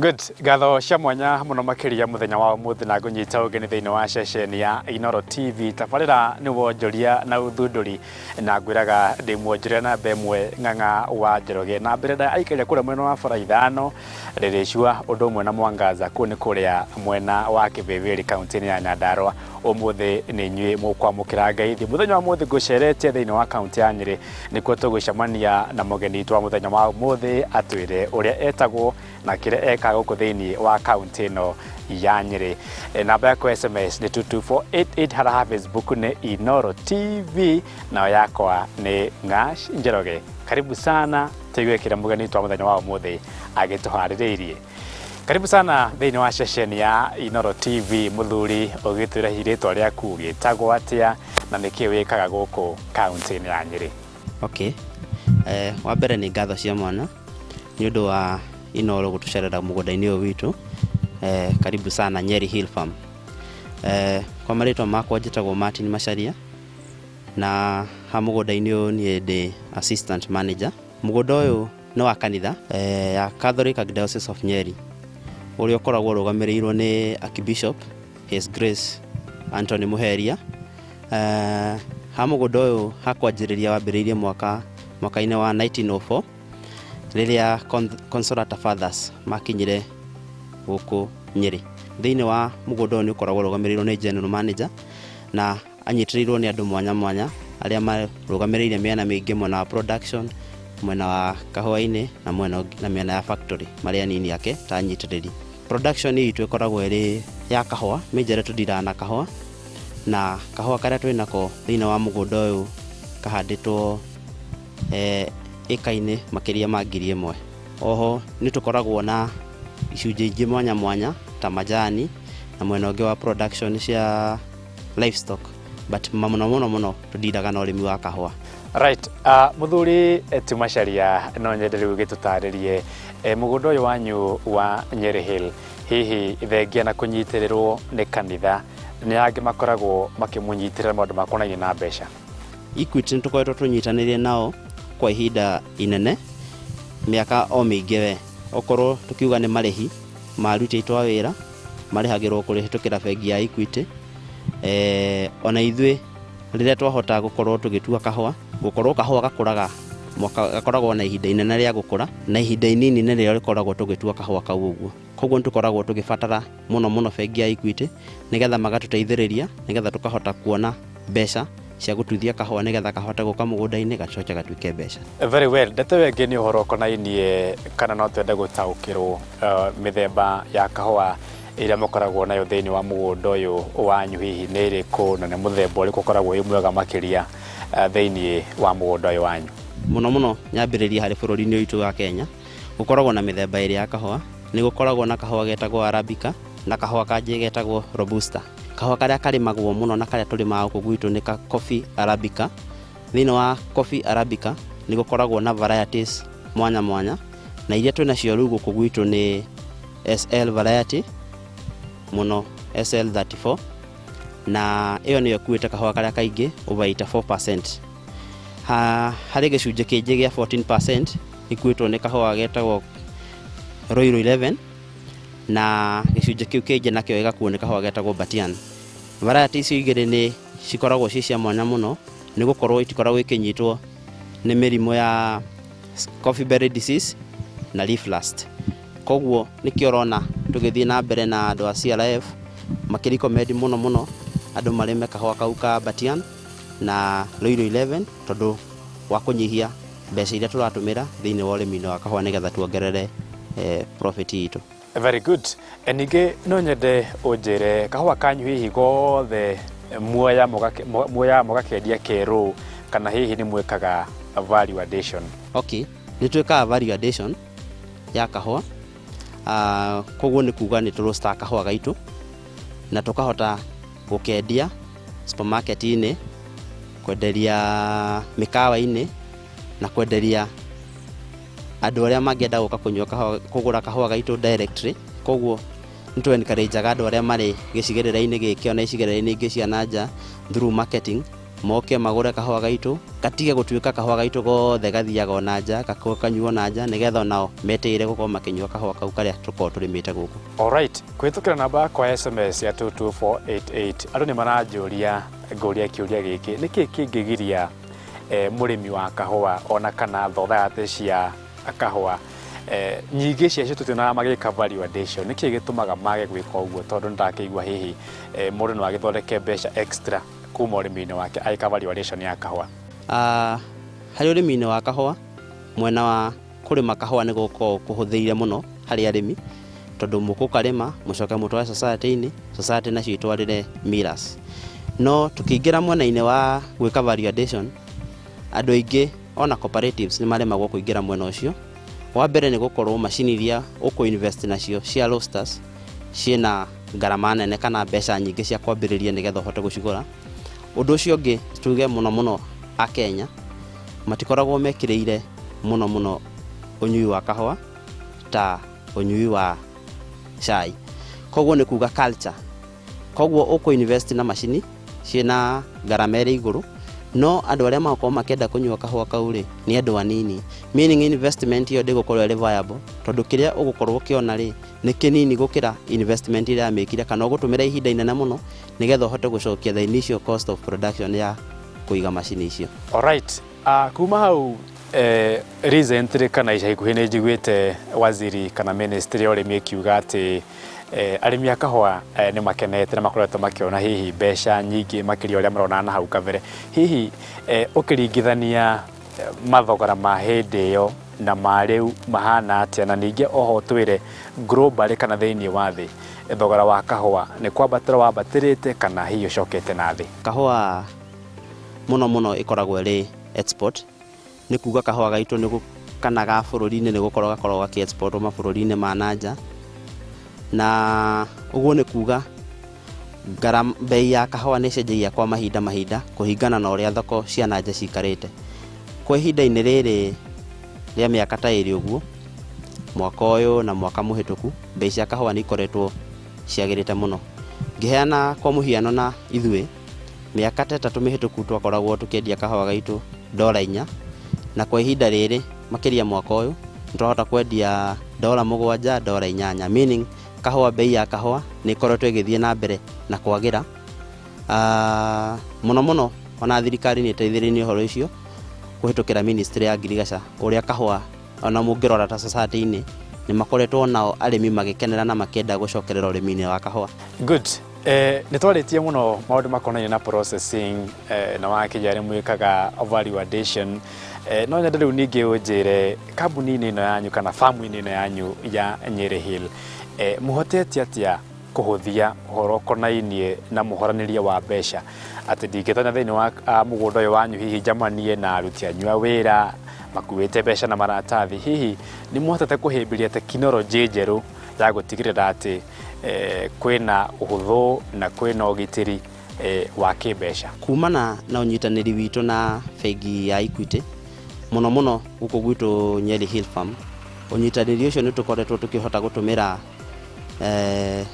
Good. Ngatho cia mwanya mũno makĩria mũthenya wa ũmũthĩ na ngũnyita ũgeni thĩinĩ wa ceceni ya Inooro TV. Tabarĩra nĩ wonjoria na ũthundũri na ngwĩraga ndĩ mwonjoria namba ĩmwe Ng'ang'a wa Njoroge. Na mbere ndaya aikaria kũrĩa mwena wa bara ithano Rĩrĩcua ũndũ ũmwe na Mwangaza kũu nĩ kũrĩa mwena wa Kĩbĩbĩrĩ kaunti-inĩ ya Nyandarua. Ũmũthĩ nĩ inyuĩ mũkwamũkĩra ngeithi. Mũthenya wa ũmũthĩ ngũcerete thĩinĩ wa kaunti ya Nyĩrĩ nĩkuo tũgũcemania na mũgeni witũ wa mũthenya wa ũmũthĩ atwĩre ũrĩa etagwo na kĩrĩa ekaga gũkũ thĩinĩ wa kaunti ĩno ya Nyĩrĩ. Namba yakwa SMS nĩ 22488 harĩa ha Facebook nĩ Inooro TV nayo yakwa nĩ Ng'ash Njoroge. Karibu sana tũigue kĩrĩa mũgeni witũ wa mũthenya wa ũmũthĩ agĩtũharĩrĩirie. Karibu sana thĩinĩ wa ceceni ya Inooro TV mũthuri ũgĩtwĩra hihi rĩtwa rĩaku gĩtagwo atĩa na nĩkĩ wĩkaga gũkũ kaunti-inĩ ya Nyĩrĩ. Okay. Wa mbere nĩ ngatho cia mwana nĩ ũndũ wa Inooro gũtũcerera mũgũnda-inĩ ũyũ witũ. Karibu sana Nyeri Hill Farm. Kwa marĩtwa makwa njĩtagwo Martin Macharia na ha mũgũnda-inĩ ũyũ niĩ ndĩ assistant manager. Mũgũnda ũyũ nĩ wa kanitha ya Catholic Archdiocese of Nyeri ũrĩa ũkoragwo ũrũgamĩrĩirwo nĩ Archbishop His Grace Anthony Muheria. Ha mũgũnda ũyũ hakwanjĩrĩria wambĩrĩirie mwaka-inĩ wa 1904 rĩrĩa Consolata Fathers makinyire gũkũ Nyĩrĩ. Thĩinĩ wa mũgũnda ũyũ nĩ ũkoragwo ũrũgamĩrĩirwo nĩ general manager na anyitĩrĩirwo nĩ andũ mwanya mwanya arĩa marũgamĩrĩire mĩena mĩingĩ, mwena wa production, mwena wa kahũa-inĩ na mwena na mĩena ya factory marĩ anini ake ta anyitĩrĩri. Production itũ ĩkoragwo ĩrĩ ya kahũa, majorly tũdiraga na kahũa na kahũa karĩa twĩnako thĩinĩ wa mũgũnda ũyũ kahandĩtwo ĩka-inĩ makĩria ma 1000. Oho nĩ tũkoragwo na icunjĩ ingĩ mwanya mwanya ta majani na mwena ũngĩ wa production cia livestock, but mũno mũno mũno tũdiraga na ũrĩmi wa kahũa. Right. Mũthuri ti Macharia, no nyende rĩu gĩtũtarĩrie mũgũnda ũyũ wanyu wa Nyeri Hill, hihi thengia na kũnyitĩrĩrwo nĩ kanitha, nĩ angĩ makoragwo makĩmũnyitĩrĩra maũndũ makonainie na mbeca? Equity nĩ tũkoretwo tũnyitanĩire nao kwa ihinda inene, mĩaka o mĩingĩ we. Okorwo tũkiuga nĩ marĩhi ma aruti aitũ a wĩra marĩhagĩrwo kũhĩtũkĩra bengi ya Equity. Ona ithuĩ rĩrĩa twahota gũkorwo tũgĩtua kahũa, gũkorwo kahũa gakũraga mwaka, gakoragwo na ihinda inene rĩa gũkũra na ihinda inini nĩrĩo rĩkoragwo tũgĩtua kahũa kau ũguo. Koguo nĩ tũkoragwo tũgĩbatara mũno mũno bengi ya Equity nĩgetha magatũteithĩrĩria nĩgetha tũkahota kuona mbeca cia gũtuithia kahũa nĩgetha kahote gũka mũgũnda-inĩ gacoke gatuĩke mbeca. Very well. Ndeto ĩyo ĩngĩ nĩ ũhoro ũkonainie kana no twende gũtaũkĩrwo mĩthemba ya kahũa ĩrĩa mũkoragwo nayo thĩinĩ wa mũgũnda ũyũ wanyu hihi nĩ ĩrĩkũ na nĩ mũthemba ũrĩkũ ũkoragwo wĩ mwega makĩria thĩinĩ wa mũgũnda ũyũ wanyu? Mũno mũno nyambĩrĩrie harĩ bũrũri-inĩ witũ wa Kenya, gũkoragwo na mĩthemba ĩrĩ ya kahũa. Nĩ gũkoragwo na kahũa getagwo Arabica na kahũa kangĩ getagwo Robusta. Kahũa karĩa karĩmagwo mũno na karĩa tũrĩmaga gũkũ gwitũ nĩ ka Coffee Arabica. Thĩinĩ wa Coffee Arabica nĩ gũkoragwo na varieties mwanya mwanya na iria twĩ nacio rĩu gũkũ gwitũ nĩ SL variety mũno, SL34, na ĩyo nĩyo ĩkuĩte kahũa karĩa kaingĩ over 84%. Harĩ gĩcunjĩ kĩngĩ gĩa 14% ikuĩtwo nĩ kahũa getagwo Royal 11 na gĩcunjĩ kĩu kĩngĩ nakĩo gĩgakuo nĩ kahũa getagwo Batian. Variety icio igĩrĩ nĩ cikoragwo ciĩ cia mwanya mũno nĩ gũkorwo itikoragwo ikĩnyitwo nĩ mĩrimũ ya coffee berry disease na leaf rust. Koguo nĩkĩo ũrona tũgĩthiĩ na mbere na andũ a CRF makĩrecommend mũno mũno andũ marĩme kahũa kau ka Batian na Royal 11 tondũ wa kũnyihia mbeca iria tũratũmĩra thĩinĩ wa ũrĩmi-inĩ wa kahũa nĩgetha tuongerere profit itũ. Very good. Ningĩ no nyende ũnjĩre kahũa kanyu hihi gothe muoya mũgakendia kerũ kana hihi nĩ mwĩkaga value addition? Okay, nĩ twĩkaga value addition ya kahũa. Koguo nĩ kuga nĩ tũroastaga kahũa gaitũ na tũkahota gũkendia supermarket-inĩ, kwenderia mĩkawa-inĩ na kwenderia andũ arĩa mangĩenda gũka kũnyua kahũa, kũgũra kahũa gaitũ directly. Koguo nĩ tũ encourage andũ arĩa marĩ gĩcigĩrĩra-inĩ gĩkĩ ona icigĩrĩra-inĩ ingĩ cia na nja through marketing. Moke magũre kahũa gaitũ, gatige gũtuĩka kahũa gaitũ gothe gathiaga ona nja, kanyuo na nja, nĩgetha onao metĩĩre gũkorwo makĩnyua kahũa kau karĩa tũkoragwo tũrĩmĩte gũkũ. Alright, kũhĩtũkĩra namba yakwa ya SMS ya 22488, andũ nĩ maranjũria ngũria kĩũria gĩkĩ: nĩkĩ kĩngĩgiria mũrĩmi wa kahũa ona kana thotharate cia kahũa, nyingĩ ciacio tũtionaga magĩka value addition, nĩkĩ gĩtũmaga mage gwĩka ũguo? Tondũ nĩndakĩigua hihi mũndũ no agĩthondeke mbeca extra kuma ũrĩmi-inĩ wake agĩka value addition ya kahũa. Harĩ ũrĩmi-inĩ wa kahũa, mwena wa kũrĩma kahũa nĩ gũkoragwo kũhũthĩire mũno harĩ arĩmi, tondũ mũgũkarĩma, mũcoke mũtware society-inĩ, society nacio itwarĩre millers. No tũkĩingĩra mwena-inĩ wa gwĩka value addition, andũ aingĩ ona cooperatives nĩ maremagwo kũingĩra mwena ũcio. Wa mbere nĩ gũkorwo macini iria ũkũ invest nacio cia roasters ciĩna ngarama nene kana mbeca nyingĩ cia kwambĩrĩria nĩgetha ũhote gũcigũra. Ũndũ ũcio ũngĩ, tuge mũno mũno Akenya matikoragwo mekĩrĩire mũno mũno ũnyui wa kahũa ta ũnyui wa cai, koguo nĩ kuga culture. Koguo ũkũ invest na macini ciĩna ngarama ĩrĩ igũrũ, no andũ arĩa magũkorwo makĩenda kũnyua kahũa kau rĩ, nĩ andũ anini, meaning investment ĩyo ndĩgũkorwo ĩrĩ viable, tondũ kĩrĩa ũgũkorwo ũkĩona rĩ, nĩ kĩnini gũkĩra investment ĩrĩa yamĩkire, kana ũgũtũmĩra ihinda inene mũno nĩgetha ũhote gũcokia the initial cost of production ya kũiga macini icio. Alright. Kuma hau, recently kana ica ikuhĩ, nĩ njiguĩte waziri kana ministry ya ũrĩmi ĩkiuga atĩ arĩmi a kahũa nĩ makenete na makoretwo makĩona hihi mbeca nyingĩ makĩria ũrĩa maronaga na hau kabere. Hihi ũkĩringithania mathogora ma hĩndĩ ĩyo na ma rĩu mahana atĩa? Na ningĩ oho twĩre globally kana thĩinĩ wa thĩ, thogora wa kahũa nĩ kwambatĩra wambatĩrĩte kana hihi ũcokete na thĩ? Kahũa mũno mũno ĩkoragwo ĩrĩ export, nĩ kuga kahũa gaitũ nĩ kana ga bũrũri-inĩ nĩ gũkorwo gakoragwo gakĩ export mabũrũri-inĩ ma nanja, na ũguo nĩ kuga mbei ya kahũa nĩ ĩcenjagia kwa mahinda mahinda kũringana na ũrĩa thoko cia nanja cikarĩte. Kwa ihinda-inĩ rĩrĩ rĩa mĩaka ta 2 ũguo, mwaka ũyũ na mwaka mũhĩtũku, mbei cia kahũa nĩ ikoretwo ciagĩrĩte mũno. Ngĩheana kwa mũhiano, na ithuĩ mĩaka ta 3 mĩhĩtũku twakoragwo tũkĩendia kahũa gaitũ $4, na kwa ihinda rĩrĩ, makĩria mwaka ũyũ, nĩ twahota kwendia $7, $8, meaning kahũa, mbei ya kahũa nĩ ĩkoretwo ĩgĩthiĩ na mbere na kwagĩra. Mũno mũno ona thirikari nĩ ĩteithĩrĩirie ũhoro ũcio kũhĩtũkĩra ministry ya ngirigaca, ũrĩa kahũa ona mũngĩrora ta society-inĩ nĩ makoretwo nao arĩmi magĩkenera na makĩenda gũcokerera ũrĩmi-inĩ wa kahũa. Good. Nĩ twarĩtie mũno maũndũ makonainie na processing, na wakĩnya nĩ mwĩkaga value addition. No nyende rĩu ningĩ ũnjĩre, kambuni-inĩ ĩno yanyu kana famu-inĩ ĩno yanyu ya Nyeri Hill, mũhotete atĩa kũhũthia ũhoro ũkonainie na mũhoranĩrie wa mbeca, atĩ ndingĩtonya thĩinĩ wa mũgũnda ũyũ wanyu hihi njamanie na aruti anyu a wĩra makuĩte mbeca na maratathi? Hihi nĩ mũhotete kũhĩmbĩria tekinoronjĩ njerũ ya gũtigĩrĩra atĩ kwĩna ũhũthũ na kwĩna ũgitĩri wa kĩmbeca? Kumana na ũnyitanĩri witũ na bengi ya Equity, mũno mũno gũkũ gwitũ Nyeri Hill Farm, ũnyitanĩri ũcio nĩ tũkoretwo tũkĩhota gũtũmĩra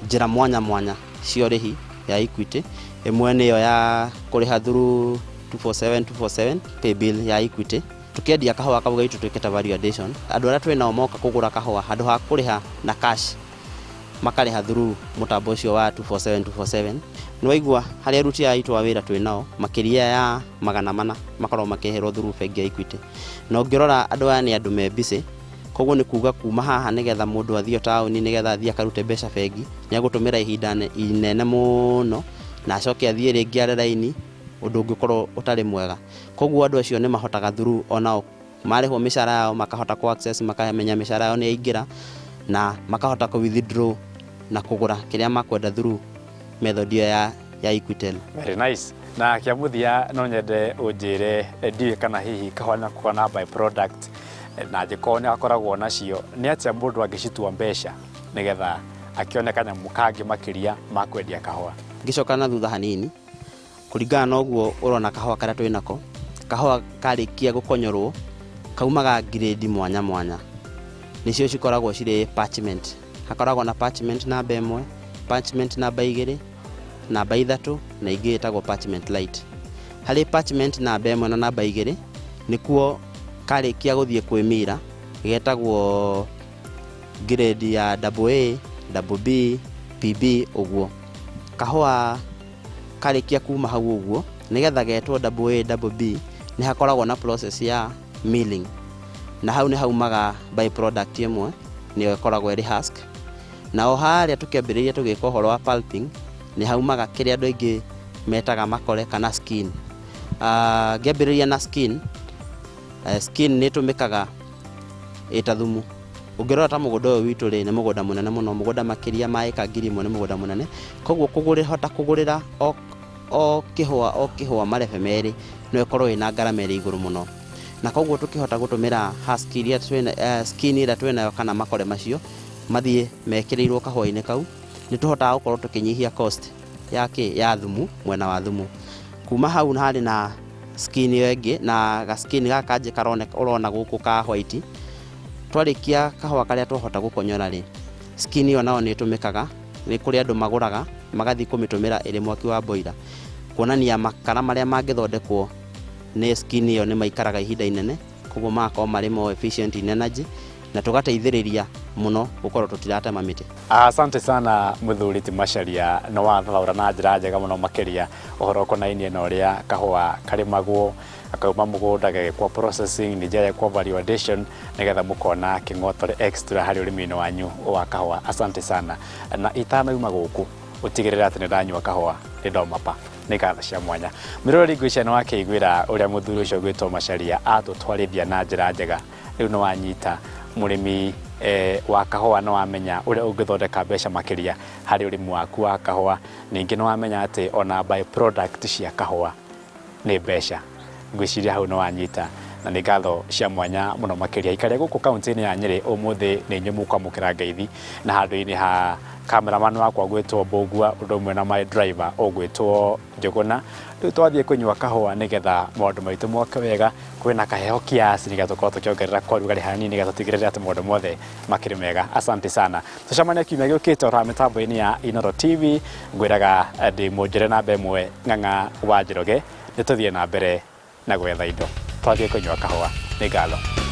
njĩra mwanya mwanya cia ũrĩhi ya Equity. Ĩmwe nĩyo ya kũrĩha through 247 247 pay bill ya Equity. Tũkĩendia kahũa kau gaitũ twĩkĩte value addition, andũ arĩa twĩ nao moka kũgũra kahũa, handũ ha kũrĩha na cash, makarĩha through mũtambo ũcio wa 247 247. Nĩ waigua, harĩa aruti aya aitũ a wĩra twĩ nao makĩria ya 400 makoragwo makĩrĩhĩrwo through bengi ya Equity. Na ũngĩrora, andũ aya nĩ andũ me busy, koguo nĩ kuga kuma haha nĩgetha mũndũ athiĩ taũni nĩgetha athiĩ akarute mbeca bengi, nĩ agũtũmĩra ihinda inene mũno na acoke athiĩ rĩngĩ are raini, ũndũ ũngĩkorwo ũtarĩ mwega. Koguo andũ acio nĩ mahotaga through onao marĩhwo mĩcara yao makahota ku access, makamenya mĩcara yao nĩ yaingĩra, na makahota kũ withdraw na kũgũra kĩrĩa makwenda through method ĩyo ya Equitel. Very nice. Na kĩa mũthia, no nyende ũnjĩre, ndiũĩ kana hihi kahũa nĩ gakoragwo na by product, na angĩkorwo nĩ gakoragwo nacio, nĩ atĩa mũndũ angĩcitua mbeca nĩgetha akĩone kanyamũ kangĩ makĩria ma kwendia kahũa? Ngĩcoka na thutha hanini, kũringana na ũguo ũrona kahũa karĩa twĩ nako, kahũa karĩkia gũkonyorwo kaumaga grade mwanya mwanya, nĩcio cikoragwo cirĩ parchment. Hakoragwo na parchment namba 1, parchment namba 2, namba 3, na ingĩ ĩtagwo parchment light. Harĩ parchment namba 1 na namba 2 nĩkuo karĩkia gũthiĩ kwĩmira getagwo grade ya double A, double B, PB ũguo. Kahũa karĩkia kuma hau ũguo nĩgetha getwo double A, double B nĩ hakoragwo na process ya milling, na hau nĩ haumaga by product ĩmwe nĩyo ĩkoragwo ĩrĩ husk. Na o harĩa tũkĩambĩrĩria tũgĩka ũhoro wa pulping nĩ haumaga kĩrĩa andũ aingĩ metaga makore kana skin. Ngĩambĩrĩria na skin, skin nĩ ĩtũmĩkaga ĩta thumu. Ũngĩrora ta mũgũnda ũyũ witũ rĩ, nĩ mũgũnda mũnene mũno, mũgũnda makĩria ma ĩka 1000 nĩ mũgũnda mũnene. Koguo kũgũrĩra, hota kũgũrĩra o kĩhũa o kĩhũa marebe 2 no ĩkorwo ĩna ngarama ĩrĩ igũrũ mũno. Na koguo tũkĩhota gũtũmĩra husk iria twĩna, skin ĩrĩa twĩnayo kana makore macio mathiĩ mekĩrĩirwo kahũa-inĩ kau, nĩ tũhotaga gũkorwo tũkĩnyihia cost ya kĩ ya thumu, mwena wa thumu. Kuma hau harĩ na skin ĩyo ĩngĩ, na ga skin gaka kangĩ karoneka ũrona gũkũ ka white. Twarĩkia kahũa karĩa twahota gũkonyora rĩ, skin ĩyo nayo nĩ ĩtũmĩkaga, nĩ kũrĩ andũ magũraga magathiĩ kũmĩtũmĩra ĩrĩ mwaki wa boiler, kuonania makara marĩa mangĩthondekwo nĩ skin ĩyo nĩ maikaraga ihinda inene, koguo magakorwo marĩ more efficient in energy, na tũgateithĩrĩria mũno gũkorwo tũtiratema mĩtĩ. Asante sana mũthuri ti Macharia, nĩ wathathaũra na njĩra njega mũno makĩria ũhoro ũkonainie na ũrĩa kahũa karĩmagwo, gakauma mũgũnda, gagĩkwo processing, ningĩ gagĩkwo value addition, nĩgetha mũkona kĩng'otore extra harĩ ũrĩmi-inĩ wanyu wa kahũa. Asante sana, na itanauma gũkũ ũtigĩrĩre atĩ nĩ ndanyua kahũa nĩ ndoma pa. Nĩ ngatho cia mwanya. Mĩroreri, ngwĩciria nĩ wakĩiguĩra ũrĩa mũthuri ũcio gwĩtwo Macharia atũtwarithia na njĩra njega. Rĩu nĩ wanyita mũrĩmi wa kahũa, nĩ wamenya ũrĩa ũngĩthondeka mbeca makĩria harĩ ũrĩmi waku wa kahũa. Ningĩ nĩ wamenya atĩ ona by product cia kahũa nĩ mbeca. Ngwĩciria hau nĩ wanyita, na nĩ ngatho cia mwanya mũno makĩria. Ikaria gũkũ kaunti-inĩ ya Nyĩrĩ ũmũthĩ nĩ inyuĩ mũkwamũkĩra ngeithi, na handũ-inĩ ha cameraman wakwa gwĩtwo Mbũgua, ũndũ ũmwe na my driver ũgwĩtwo Njũgũna. Rĩu twathiĩ kũnyua kahũa nĩgetha maũndũ maitũ moke wega. Kwĩna kaheho kiasi nĩgetha tũkorwo tũkĩongerera kwa rugarĩ hanini, nĩgetha tũtigĩrĩre atĩ maũndũ mothe makĩrĩ mega. Asante sana, tũcemanie kiumia gĩũkĩte oro mĩtambo-inĩ ya Inooro TV. Ngwĩraga ndĩ mũnjĩre namba 1 Ng'ang'a wa Njoroge. Nĩ tũthiĩ na mbere na gwetha indo, twathiĩ kũnyua kahũa. Nĩ ngatho.